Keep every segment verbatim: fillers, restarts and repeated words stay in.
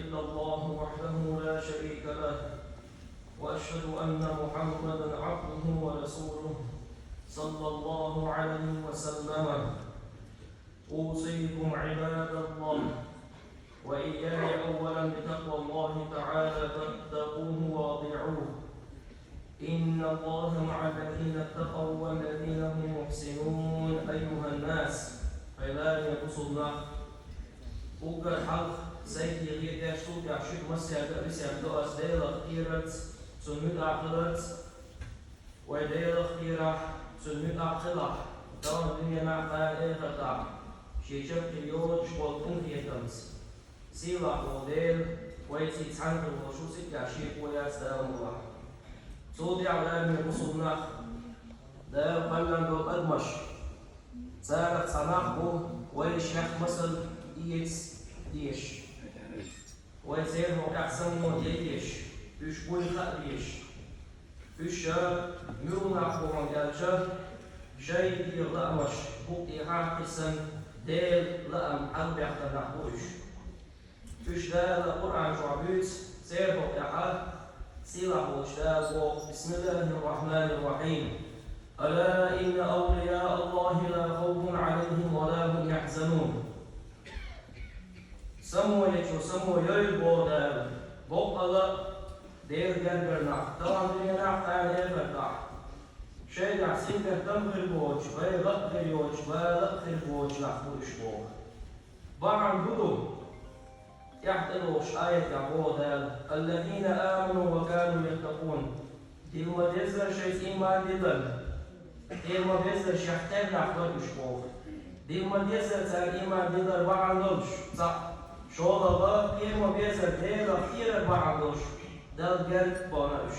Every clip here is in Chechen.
إلا الله وحده لا شريك له، وأشهد أن محمدا عبده ورسوله، صلى الله عليه وسلم. أوصيكم عباد الله وإياي أولا بتقوى الله تعالى فاتقوه وأطيعوه. إن الله مع الذين اتقوا والذين هم محسنون. أيها الناس, хӀай Даьла бусалба нах, уггар хьалха сайга гӀерташ, цул тӀехьа шуьга массаьрга а весет до аз Даьлах кхерарца, Цунна муьтӀахь хиларца. Вай Даьлах кхерахь, Цунна муьтӀахь хилахь, тахана дуьненахь, кхана эхартахь, Шен чаккхе йоцуш болу къинхетамца. Сийлахь волу Дела, вайций цхьаьна хир волуш ву, цигахь Шен къо яц, Дала мукъалахь. Цул тӀаьхьа, Даьла бусалба нах, Дала кхоьллина долу адамаш, царах цхьа нах бу, вай шех масал эца дезаш. Вай церан хьокъехь само ян дезаш, уьш буй хаа дезаш. Уьш муьлха нах бу хьуна аьлча, шайн дегӀан лаамаш букъа тӀехьа кхиссина, Делан лаам хьалабаьхкина нах бу уьш. Уьш Дала Къуръан чохь буьйцу церан хьокъехь. Сийлахь волчу Дала боху: بسم الله الرحمن الرحيم. ألا إن أولياء الله لا خوف عليهم ولا هم يحزنون. Само ечо само йойла, боху Дала, боккъала а Делан гергара нах, тахана дуьненахь, кхана эхартахь, шайгахь сингаттам хир боцуш, гӀайгӀа а хир йоцуш, бала а хир боцуш нах бу уьш, боху. Бахьана хӀун ду? ТӀаьхьа тӀедогӀучу аятехь боху Дала: الذين آمنوا وكانوا يتقون. Дин ма-деззара шайца ийман диллар, тӀе ма-беззара шех тера нах бара уьш, боху. Дин ма-деззара цара ийман диллар бахьана долуш, цхьаъ, шолгӀа, тӀе ма-беззара Делах кхерар бахьана долуш, Далла герга а бахна уьш.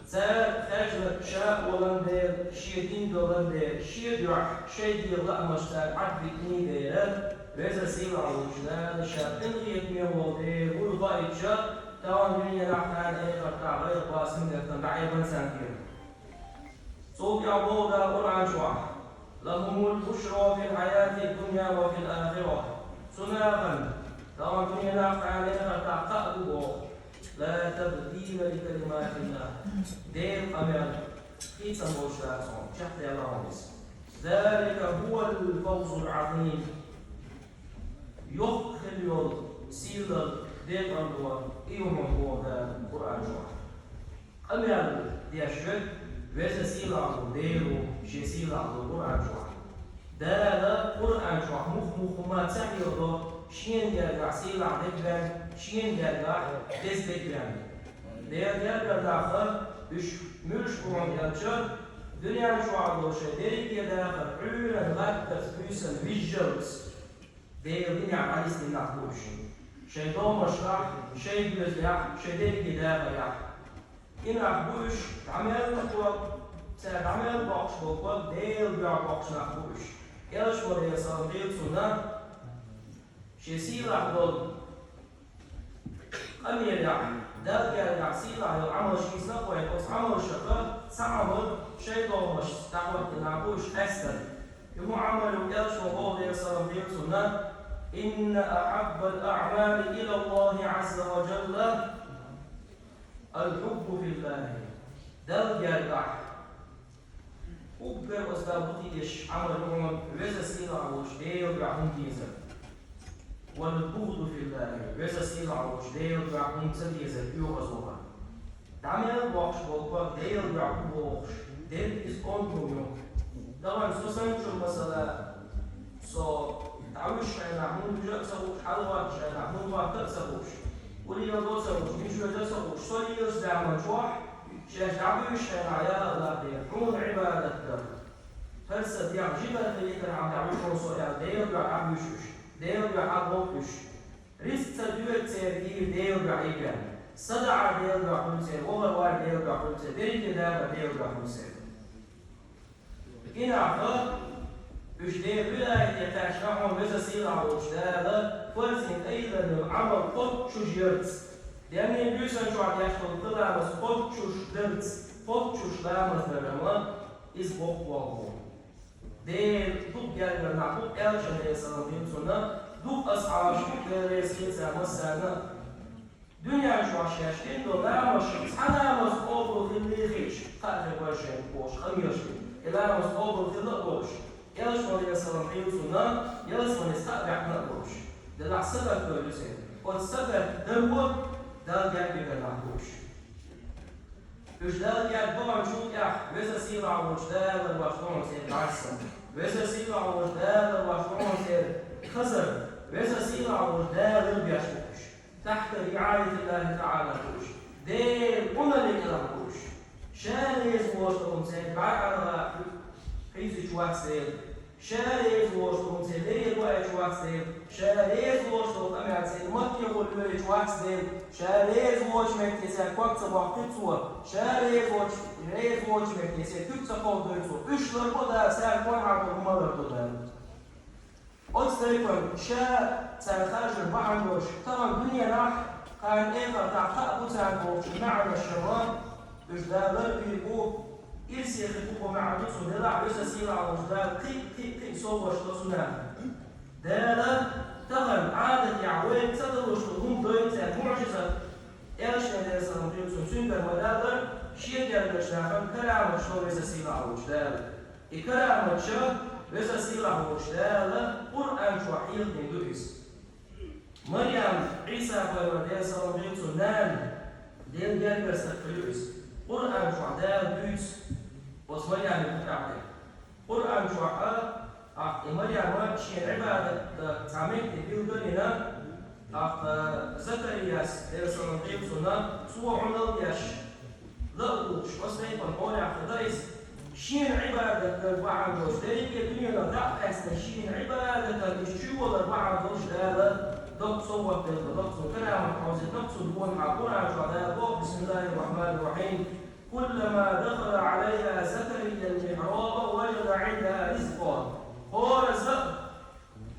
Цара хаьржинарг ша а волун дела, шен дин долун дела, шен дуьхьа шайн дегӀан лаамаш цара Ӏад битиний дела, Веза-Сийлахь волчу Дала Ша къинхетаме волу Дела вуй хаийтича, тахана дуьненахь, кхана эхартахь гӀайгӀа, бала, сингаттам дӀаайбина царна тӀера. Цул тӀаьхьа боху Дала Къуръан чохь: لهم البشرى في الحياة الدنيا وفي الآخرة. Цу нахана, тахана дуьненахь, кхана эхартахь кхаъ ду, боху: لا تبديل لكلمات الله. Делан къамел хийцам болуш дац хьуна, чекхдалла хьуна иза. ذلك هو الفوز العظيم. Йоккха хила йолу сийлалла, декъалла и ю хьуна, боху Дала Къуръан чохь. Къамел деш верг Веза-Сийлахь волу Дела ву Шен сийлахь долу Къуръан чохь. Дала Къуръан чохь мух-муха хӀума ца хьехадо, Шена гергахь сийлахь дерг ваьлла, Шена гергахь деза дерг ваьлла. Делан гергара нах, уьш муьлш бу хьуна аьлча, дуьнен чохь долу шайн дерриге дахар Ӏуьйранна латтарца буьйсанна вижжалц Делан динехь дӀанисдина нах бу уьш. Шайн домашкахь, шайн доьзалехь, шайн дерриге дахарехь. И нах бу уьш, дӀа мел боккхуш, цара дӀа мел боккхуш болу ког Делан дуьхьа боккхуш нах бу уьш. Элчано, Делера салам хуьлда цунна, шен сийлахь долу къамелехь, Далла гергахь сийлахь йолу Ӏамалш йийцина вайна, оцу Ӏамалшах цхьа Ӏамал шайн домашца дӀахӀоттийна нах бу уьш къаьстина. И хӀун Ӏамал ю? Элчано боху, Делера салам хуьлда цунна: إن أحب الأعمال إلى الله عز وجل الحب في الله. Далла гергахь уггар оцу Далла бутийдеш Ӏамал ю хьуна Веза-Сийлахь волчу Делан дуьхьа хӀума дезар. والبغض في الله. Веза-Сийлахь волчу Делан дуьхьа хӀума ца дезар, оьгӀазвахар. ДӀа мел боккхуш болу ког Делан дуьхьа бу бохуш, дерриг иза онда хӀума ю. Тахана со санначун, масала, со дӀавуьжучу хенахь хӀунда вуьжа а ца хууш, хьалагӀоттучу хенахь хӀунда гӀотта а ца хууш, хӀун леладо а ца хууш, мича веза а ца хууш, со лелачу заман чохь шаьш дӀавуьжучу хенахь: «Я АллахӀ Дела, Хьуна Ӏибадат дар, хӀара сан дегӀ жима хилийтархьама дӀавуьжу со», — аьлла, Делан дуьхьа дӀавуьжу уьш, Делан дуьхьа дӀаволу уьш. Рицкъ ца доьду церан дийр Делан дуьхьа ийгар, садаӀа Делан дуьхьа хуьлу церан, вахар-вар Делан дуьхьа хуьлу церан, дерриге дахар Делан дуьхьа хуьлу церан. И нах, уьш Делан вилаятехь кхаьчна хьуна Веза-Сийлахь волчу Дала фарзйина тӀейллина йолу Ӏамал кхоччуш ярца, денний буьйсанна чохь деш долу кхо ламаз кхоччуш дарца, кхоччуш ламаз даран ма иза боккха болх бу. Делан дукха гергара нах бу, элчано, Делера салам хуьлда цунна, Дукха асхьабаш, Дела реза хилда царна массарна, дуьнен чохь шаьш дина долу ламазаш, цхьа ламаз къобал хилла хилча, кхаа хир бара шайна бохуш, къамелаш дина. И ламаз къобал хилла а болуш, Элчано, Делера салам хуьлда цунна, ялсаманица кхаа баьхна а болуш. Делахь сагатдойла ю церан. Оцу сагатдарго Далла герга дерг нах бу уьш. Уьш Далла герга баханчул тӀаьхьа Веза Сийлахь волчу Дала ларбеш ду хьуна церан бӀаьрса. Веза Сийлахь волчу Дала ларбеш ду хьуна церан хазар. Веза Сийлахь волчу Дала ларбеш бу уьш. Тахьта риӀаятиллахӀи таӀала бу уьш. Делан къинош тӀехь бу уьш. Ша реза волуш ду хьуна церан бӀаьрса хьийзича вац Дела. Ша реза волуш ду хьуна церан бере доуьйтуш вац Дела. Ша реза волуш долу къамел церан матте гӀур лоьрийча вац Дела. Ша реза волчу метте церан ког ца боккхуьйту цо. Ша реза волчу, реза волчу метте церан туька ца кховдадойти цо. Уьш ларбо Дала, царна кхойкхур долу хӀума лардо Дала. Оцу тайпана ша царна харжар бахьана долуш, тахана дуьненахь, кхана эхартахь кхаъ бу царна бохучу маьӀнаш ма, уьш Дала ларбийр бу, ирсе хир бу боху маьӀна ду цуьнан, делахь Веза Сийлахь волчу Дала кхин а, кхин а, кхин а совгӀаташ до цунах. Дала тахана Ӏадатехь вайга ца далуш долу хӀума дойла цаьрга муӀжизат, Элчано, Делера салам хуьлда цунна, цуьнгара ма-даллара, шен гергарчу нахана караматаш до Веза Сийлахь волчу Дала. И караматаш Веза Сийлахь волчу Дала Къуръан чохь хьехадина ду иза. Марьям, Ӏийса пайхамар, Делера салам хуьлда цунна, нана, Делан гергара стаг хилла ю иза. Къуръан чохь Дала дуьйцу оцу Марьяман хьокъехь. Къуръан чохь а, тӀаккха и Марьяма шен Ӏибадат дан цхьа метте билгалйина, тӀаккха Закарияс, Делера салам хуьлда цунна, цо Ӏуналла деш, ла а тухуш, оцу тайпана къонах хилла иза, шена Ӏибадат дан бахьана долуш, дерриге дуьненах дӀа а къаьстина, шена Ӏибадат дан иза чувалар бахьана долуш Дала доккха совгӀат делла, доккха цунна карамат хьовзийтина, цунна гонахьа Къуръан чохь Дала боху: بسم الله الرحمن الرحيم. كلما دخل عليها زكريا المحراب وجد عندها رزقا. ХӀораза а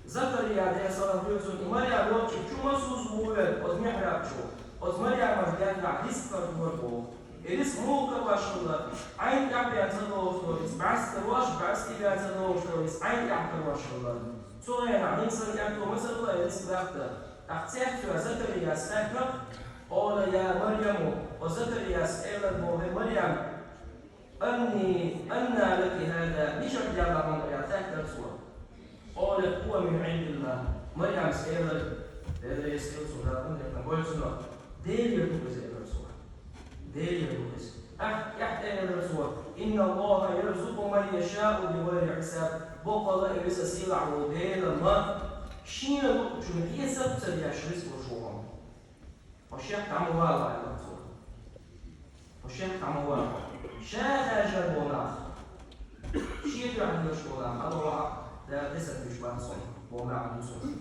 Закария, Делера салам хуьлда цунна, и Марьям йолчу чу ма суза ву веза, оцу михьраб чу, оцу Марьяман гергахь ризкъ карор боху. И ризкъ муха карош хилла? Ӏайн тӀехь бен ца догӀуш долу ризкъ, бӀаьста карош, бӀаьста бен ца догӀуш долу ризкъ, Ӏайн тӀехь карош хилла. Цу хенахь хӀинца санна аьтто ма ца хилла и ризкъ даха. ТӀаккха цецваьлла Закарияс хаьттина: قال يا مريم, оцу Закарияс элира боху: «ХӀай Марьям, أنى, أنى لك هذا, мичахь даьлла хьуна и?» — аьлла хаьттира цо. قالت: هو من عند الله. Марьямас элира, Дела реза хуьлда цунна, Дала къинхетам бойла цунах, Делера ду иза, элира цо. Делера ду иза. Ахь, тӀаьхьа тӀе элира цо: إن الله يرزق من يشاء بغير حساب. Баккъалла а Веза Сийлахь волу Дела ма шена луучунна хьесап ца деш ризкъ луш ву хьуна. Хьо шех дӀа ма вала, аьлла цо. Хьо шех дӀа ма вала. Ша хаьржина болу нах, шен дуьхьа лелаш болу нах, хьала ваха, Дала десят вуьш бац хьуна, боху маьӀна ду цуьнан.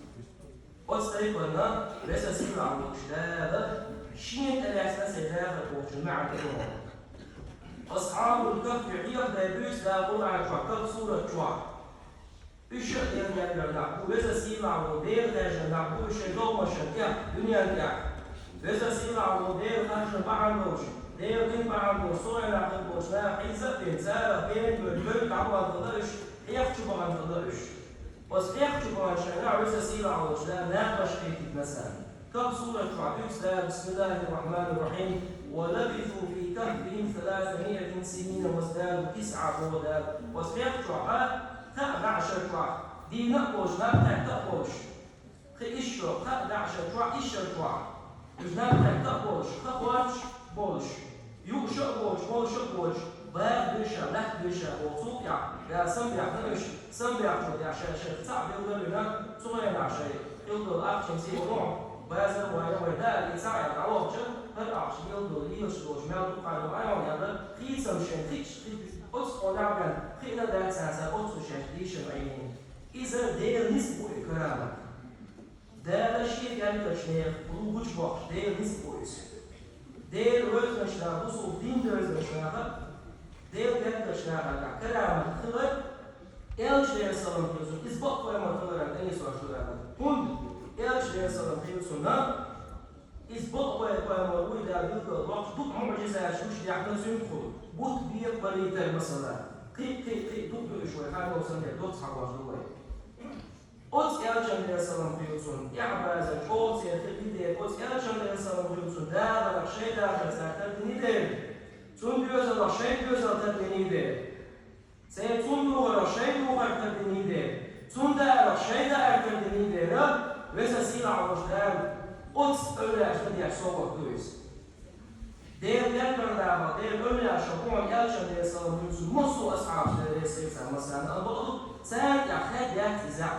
Оцу тайпана Веза Сийлахь волчу Дала шена тӀелаьцна сайн дахар бохучун маьӀна ду хьуна. Асхьабул Кахфе хьехадай буьйцу Дала Къуръан чохь, Кахф сурат чохь. Уьш а Делан гергара нах бу, Веза Сийлахь волу Дела хаьржина нах бу уьш шайн догӀмашна тӀехь, дуьненна тӀехь. Веза Сийлахь волу Дела харжар бахьана долуш, Делан дин бахьана долуш, со вайнахь хир болчу наха хьийза а бен, царах бен бевлла, бевлла дӀабахана хилла уьш, хьех чу бахана хилла уьш. Оцу хьех чу баханчу хенахь Веза Сийлахь волчу Дала накъош кхетийтина царна. Кахф сурат чохь дуьйцу Дала: بسم الله الرحمن الرحيم. ولبثوا في كهفهم ثلاثمائة سنين وازدادوا تسعا, боху Дала. Оцу хьех чохь а, кхаа бӀе шо чохь, дийна а болуш, наб кхетта а болуш, кхин исс шо, кхаа бӀе шо чохь, исс шо чохь, уьш наб кхетта а болуш, кхаа кхоьрташ а болуш, юуш а воцуш, болуш а воцуш, баха бевлла, лаьтта бевлла боху, цул тӀаьхьа Дала самабаьхна уьш, самабаьхначул тӀаьхьа шайн-шайн цхьаъ билгалвина, цу хенахь шайн хилла долу ахчанца а, базар а вай, вай дара, и цхьаъ а дӀавахча, хӀара ахча билгал долу, лелаш долуш мел ду кхана ма аьлла, хийцам шайн хи-, хи-, оцу къонахбен хиъна дац цара оццул шаьш дийшина Ӏийна. Иза Делан ницкъ бу и карамат. Дала шен гергарчу нехан лугучу бохуш, Делан ницкъ бу иза. Делан вевзачу наха, бусулба дин девзачу наха, Делан гергарчу наха карамат хилар, Элча, Делера салам хуьлда цунна, иза бакъ пайхамар хиларан тӀе нисдеш ду аьлла. ХӀунда? Элча, Делера салам хуьлда цунна, иза бакъ пайхамар вуй Дала билгал доккхуш, дукха муӀжизаташ гучудаьхна цуьнгахула. Бутт бекхабалийтар, масала. Кхин а, кхин а, кхин а дукха ду уьш, вай ханна санна доцца хьахош ду вай. Оцу элчан Делан салам хуьлда цунна, тӀаьхьабазар чӀогӀа церан хир ди дела, оцу элчан Делан салам хуьлда цунна, Дала шайн дахар цара тардина дела, цунна доьзалах шайн доьзал тардина дела, церан цунна духарах шайн духар тардина дела, цунна даарах шайн даар тардина дела, Веза Сийлахь волчу Дала оцу эвлаяашна деш совгӀат ду иза. Делан гергара нахах, Делан эвлаяашах бу хьуна элчан Делан салам хуьлда цунна массо а асхьабаш, Дела реза хила царна массарна а бакъду, царна тӀехь хаддац иза.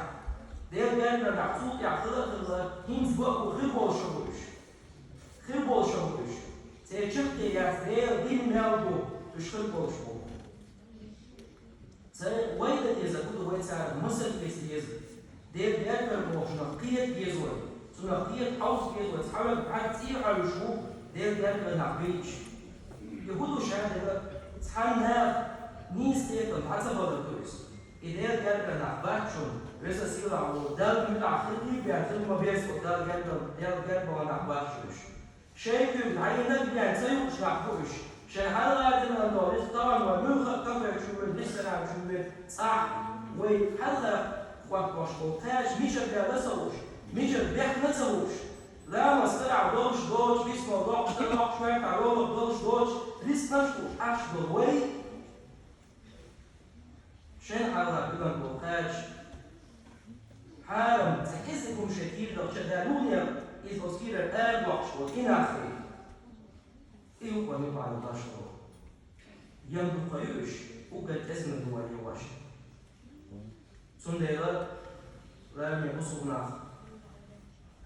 Делан гергара нах цул тӀехь хила а хилла, хӀинца бакъ бу хир болуш а бу уьш. Хир болуш а бу уьш. Церан чаккхе яц Делан дин мел ду, уьш хир болуш бу. Цара вай дан деза, хӀун ду вай царах масал веса деза. Делан гергара бохучунах кхета деза вай. Цунах кхета хьовса деза вай, цхьаверг бӀаьрг цӀий хьоьжуш ву, Делан гергара нах бийцича. И хӀун ду ша дерг, цхьана наха нийса кхетам дӀа ца балар ду иза. И Делан гергара нах бац шуна, Веза Сийлахь волчу Далла муьтӀахь хилла а бен, хила ма беза оцу Далла гергара, Делан гергара нах бац шуна уьш. Шайн куьйга дӀайинарг бен ца юуш нах бу уьш. Шайн хьалха динан долу рицкъ тахана вай муьлхха а кафе чу вуьйр, ресторан чу вуьйр, цӀахь вай хьалха хӀоттош болу кхача мичара баьлла ца хууш, мичара бехна ца хууш, ламаз карахь долуш доцуш, бисмал доккхуш, ца доккхуш, коьртахь рогӀах долуш доцуш, рицкъанаш а хууш Ӏаш долу вай, шайн хьалха билан болу кхача, хьарам, цхьа кӀезиг хӀума шайн кийра дахча а даьлла, хӀунда иза оцу кийрара арадоккхуш волу и нах хилла. И юкъа юкъа ю баш долу. Ян дукха ю уьш, уггар кӀезиг ду вай йогӀуш. Цундела, лараме бусулба нах,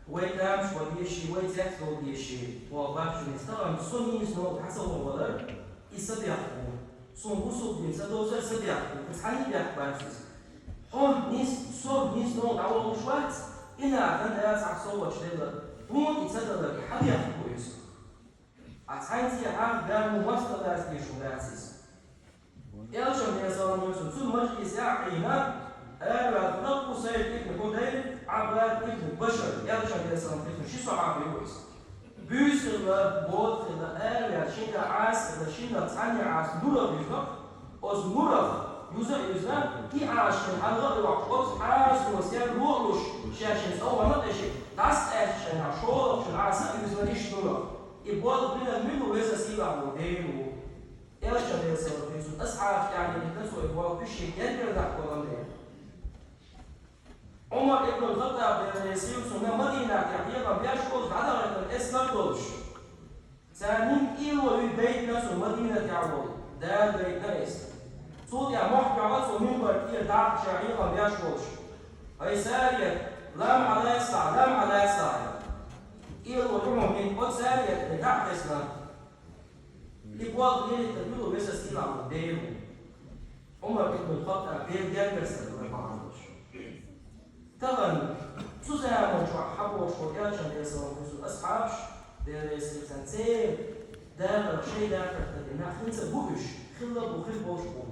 вай тамаш бан дезаш, вай цец бан дезаш, тхо бахчанис тахана со нийса новкъа дӀа ца вахавалар, и са бехк бу. Суна бусулба дин ца довзар са бехк бу, кху цхьаьнний бехк бац иза. Хьо нийса, со нийса новкъа дӀаволуш вац, и нахана Дала цхьа совгӀаташ делла, хьуна и ца далар, и хьан бехк бу иза? Ахь цхьаьнцций хьан гамма мостагӀа лаца дезаш ву лаьцна иза. Элчан Делан салам хуьлда цунна, цуьнан мажлисехь а Ӏийна, араваьлла Усайд ибн Худайр, Ӏаббад ибн Башар, Элчан Делан салам хуьлда цунна, ши сахьаба ю иза. Буьйса хилла, бода хилла, араваьлла, шина тӀехь Ӏаса хилла, шиннах цхьаьнне Ӏаса нурах юьзна, оцу нурах юза а юьзна, и Ӏаса шена хьалха а йоккхуш, оцу Ӏасо серло а луш, шаьш шен цӀа вахана а тӀе шиъ, дӀасакъаьсташ шайна, шолгӀачун Ӏаса а юьзна иштта нурах. И болх бинарг мила ву? Веза Сийлахь волу Дела ву. Элчан Делан салам хуьлда цунна, асхьабаш тӀаьхьа дина цо и болх, уьш шен гергара даккха бан дела. Ӏумар ибн Хаттаб, Дела реза хуьлда цунна, Мадинатехь хьехам беш волчу дӀадахийтина эскар долуш. Царна кӀело юй байтина цунна Мадинатехь волу, Дала байтина иза. Цул тӀаьхьа мохь тоьхна цо минбар тӀера дӀа а кхаьчна хьехам беш волуш: «ХӀай Сарият, лам Ӏалайсахь, лам Ӏалайсахь». КӀело ю хьуна хӀинца, оцу Сариятна дӀа а хьесна. И болх лелийта мила ву? Веза Сийлахь волу Дела ву. Ӏумар ибн Хаттаб Делан гергара стаг вара бахьана долуш. Тахана цу заман чохь хьан бохуш волу Элчан Делан салам хуьлда цунна асхьабаш, Дела реза хуьлда царна, церан дахарах шайн дахар тардина нах хӀинца а бу уьш, хилла а бу, хир болуш а бу.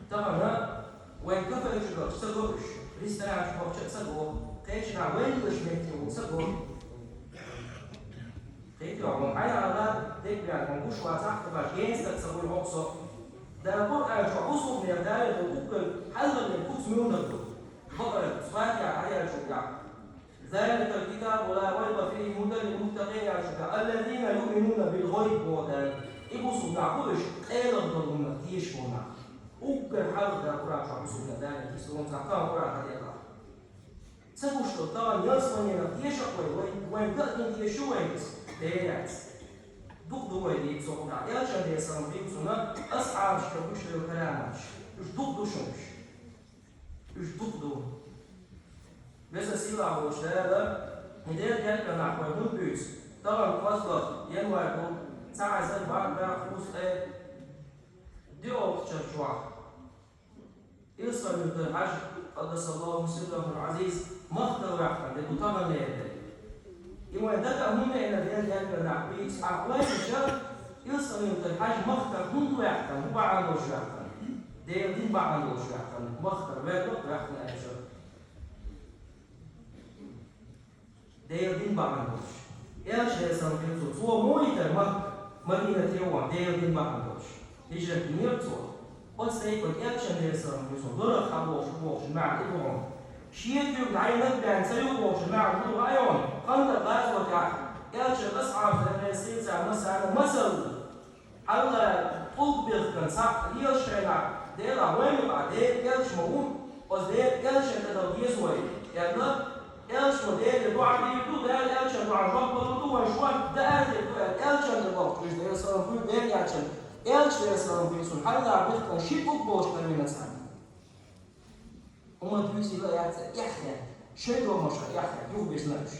Тахана вайн кафе чу дахча ца го уьш, ресторан чу бахча а ца го, кхечанхьа вай лелаш метте ву ца го. Кхетий хьо, хьуна хьайна ала дерг бен, хьуна гуш вацахь а, хӀокху баш генстаг ца гӀур хӀокху со. Дала Къуръан чохь бусулбанех далийна долу уггар хьалхалера куц муьлханиг ду? Бакъара, Фатихьа хьаяьллачул тӀаьхьа: «Заликал китабу ла райба фихӀи хӀудан лил муттакъин», аьллачул тӀаьхьа: «Аллазина юъминуна бил гӀайб», боху Дала. И бусулба нах бу уьш, къайлагӀа долу хӀуманах тешаш болу нах. Уггар хьалха Дала Къуръан чохь бусулбанех далийна куц ду, хӀунда аьлча тахана Къуръан хьаделахь. Ца гуш ду, тахана ялсаманенах теша а вай, вай, вайн ган а дина теша ю вай иза? Дера яц. Дукха ду вай дийца цунах. Элчан Делан салам хуьлда цунна, асхьабашкара гучуделла караматаш. Уьш дукха ду шуна уьш. Уьш дукха ду. Веза Сийлахь волчу Дала, и Делан гергара нах вай хӀунда буьйцу? Тахана кхозлагӀа январь ду, цхьа эзар бархӀ бӀе кхузткъе диъалгӀачу шарахь. Илсхан-Юьртара Хьаьжа, къаддасаллахӀу сиррахӀул Ӏазиз, махкара ваьккхина де ду таханлера де. И вайн дагахь хӀунда веана, Делан гергара нах бийца ахь ойла йича, Илсхан-Юьртара Хьаьжа махкара хӀунда ваьккхина, хӀун бахьана долуш ваьккхина? Делан дин бахьана долуш ваьккхина, махкара ваьлла а ваьккхина аьлча. Делан дин бахьана долуш. Элчан Делан салам хуьлда цунна, цо ма витара Макка, Мадинате вахана, Делан дин бахьана долуш. ХӀижрат динера цо. Оцу тайпана Элчан Делан салам хуьлда цунна, лорах хьан бохуш, бохуш, маьӀна и бу хьуна. Шен куьйга дӀайинарг бен ца юхаволчун маьӀна ду район, Хандакъ гӀазотехь, элчан асхьабаш, Делера салам хуьлда царна, масала, хьалха тӀулг бихкан цхьаъ лелаш хенахь, Дела вайна юкъахь Делан элча ма ву, оцу Делан элчанна тӀедала деза вай, аьлла, элча ма Деле доӀа дийр ду, Делан элчан доӀа жоп лур ду, вайн шорта даар хир ду аьлла, элчанна тӀе бохуш уьш, Делера салам хуьлда Делан элчанна, элча, Делера салам хуьлда цунна, хьалха бихкан ши тӀулг болуш карийна царна. Хьуна дуьйцийла яц, эхь яц, шайн догӀмашка эхь яц, юхабирзина уьш.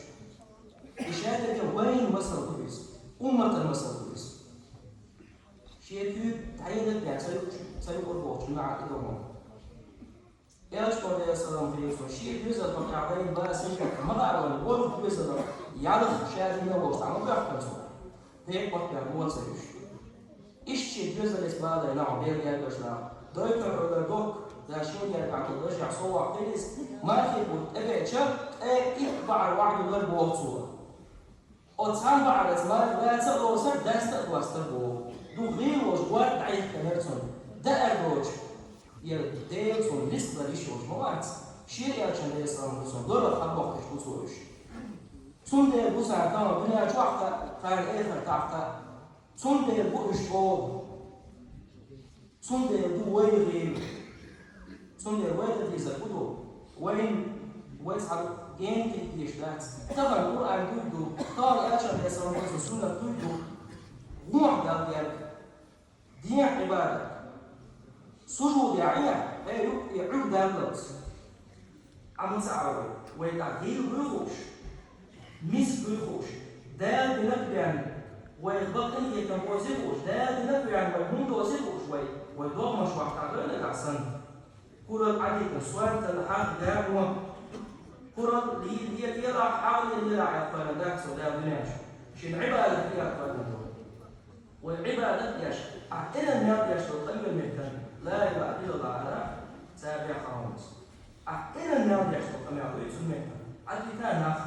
И шадерг вайна масал ду иза, умматан масал ду иза. Шен куьйга дӀайинарг бен ца юкъ-, ца юкъур бохучун маьӀна и ду хьуна. Элчано, Делера салам хуьлда цунна, шен доьзал бакъехь вайна бала синкъехь ма лаара вайна, ворхӀ доьзалах ялх ша дина волуш дӀа ма боьхкина цо. Декъа бакъдерг вон ца вуьш. Иштта шен доьзалца балийна нах, Делан гергара нах. Дойтар хьуна доккха, Дала шен гергахь долу дашехь совгӀат хилийта, мархин бутт тӀебеача, ткъе итт бӀаьра охьайиллар боху цо. Оцу цхьана бӀаьраца марха лаца а ловсар, даста а достар боху. Дукха гӀийла волуш гӀорда дӀаихкинера цунна. Даар доцуш, я Дела цунна рицкъ дан йиш йолуш ма вац. Шен элчанна, Делера салам хуьлда цунна, лорах хьабоккхуш бу цо уьш. Цундела бу цара тахана дуьнен чохь а, тхайна эхартахь а. Цундела бу уьш чӀогӀа. Цундела бу вай гӀийла. Цундела вай дан дезарг хӀун ду? Вайн, вай цхьа генахь дезаш дац. Тахана Къуръан дуй ду, тахана элчан, Делера салам хуьлда цунна, суннат дуй ду. ГӀохь Далла герга. Дехьа Ӏибадат. Сужуде Ӏехь, хье юкъе Ӏуьрг даллалц. Амма ца Ӏа вай, вай тӀаккха гӀийла буй хууш, миска буй хууш, Дала динарг бен вайх бакъ къинхетам оций хууш, Дала динарг бен вай хӀунда оций хууш вай, вай догӀмаш вахтахь дойла нагахь санна. Куралла Ӏадика, сонталла хьакха гамо, куралла ле-, ле-, лелахь, хьакха ле-, лелахь аьлла кхоьллина дац цо Дала дуьнен чу. Шен Ӏибадат ле аьлла кхоьллина ду. Вай Ӏибадат деш, ахь тӀедам мел деш долу къамел меттана, ла илаха иллаллах ала, цара бехк хьан вуьйцу. Ахь тӀедам мел деш долу къамел вуьйцу меттана, Ӏадита нах.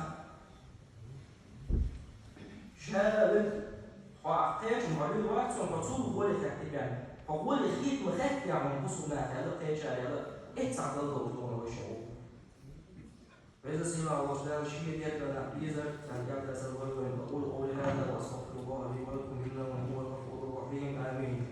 Ша вуьйцу, хьо ахь кхечунна хьо вуьйр вац, хьо цул гӀоле хетта бен. Хьо гӀоле хетта ма хетта, хьуна бусулба нах аьлла, кхечара аьлла, эццахь дала долу хьуна вай шен гӀуллакх. Веза сийлахь волчу Дала шен гергара нах безар, царна кӀелхьардар вай вайна. أقول قولي هذا وأستغفر الله لي ولكم إنه هو الغفور الرحيم. آمين.